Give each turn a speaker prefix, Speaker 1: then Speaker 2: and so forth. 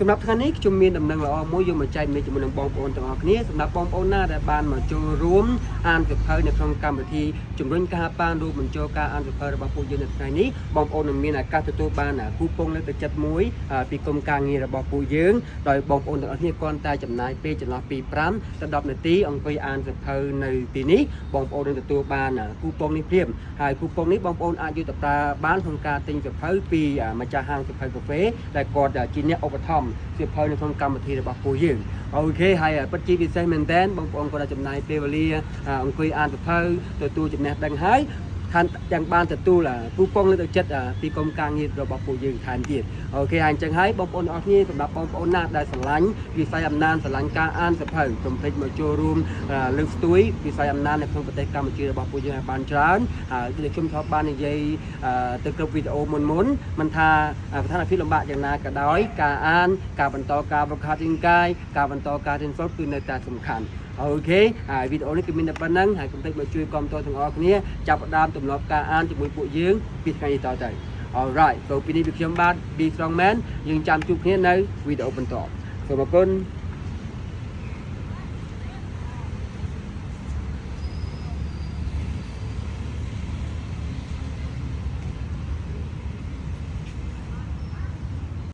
Speaker 1: សម្រាប់ថ្ងៃនេះខ្ញុំមានដំណឹងល្អមួយយកមកចែករំលែកជាមួយនឹងបងប្អូនទាំងអស់គ្នាសម្រាប់បងប្អូនណាដែលបានមកចូលរួមអានសៀវភៅនៅក្នុងកម្មវិធីជំរុញការបានរួមបញ្ចូលការអានសៀវភៅរបស់ពួកយើងនៅថ្ងៃនេះបងប្អូននឹងមានឱកាសទទួលបានគូពងលើកទឹកចិត្តមួយពីក្រុមការងាររបស់ពួកយើងដោយបងប្អូនទាំងអស់គ្នាគ្រាន់តែចំណាយពេលចន្លោះពី5ដល់10នាទីអង្គុយអានសៀវភៅនៅទីនេះបងប្អូននឹងទទួលបានគូពងនេះភ្លាមហើយគូពងនេះបងប្អូនអាចយកទៅប្រើបានក្នុងការទិញសៀវភៅពីម្ចាស់ហាងសៀវភៅកាហ្វេដែលគាត់ជាអ្នកឧបត្ថម្ភសៀវភៅនៅក្នុងកម្មវិធីរបស់ពួកយើង OK ហើយពិតជាពិសេសមែនតើបងប្អូនគាត់ចំណាយពេលវេលាអង្គុយអានសៀវភៅទទួលចំណេះដឹងហើយថែមទាំងបានទទួលគូពងលើកទឹកចិត្តពីក្រុមការងាររបស់ពួកយើងថែមទៀត OK ហើយអញ្ចឹងហើយបងប្អូនអរគ្នាសម្រាប់បងប្អូនណាដែលស្រឡាញ់វិស័យអំណានស្រឡាញ់ការអានសៀវភៅកុំភ្លេចមកចូលរួមលើកស្ទួយវិស័យអំណាននៅក្នុងប្រទេសកម្ពុជារបស់ពួកយើងឲ្យបានច្រើនហើយដូចខ្ញុំធ្លាប់បាននិយាយទៅគ្រប់វីដេអូមុនមុនមិនថាស្ថានភាពលំបាកយ៉ាងណាក៏ដោយការអានការបន្តការវឹកហាត់រាងកាយការបន្តការរៀនសូត្រគឺនៅតែសំខាន់ OK ហើយវីដេអូនេះគឺមានតែប៉ុណ្ណឹងហើយកុំភ្លេចមកជួយគាំទ្រទាំងអស់គ្នាចាប់ផ្ដើមទម្លាប់ការអានជាមួយពួកយើងពីថ្ងៃនេះតទៅ Alright ទៅពីនេះពីខ្ញុំបាទ B Strong Man យើងចាំជួបគ្នានៅវីដេអូបន្តសូមអរគុណ។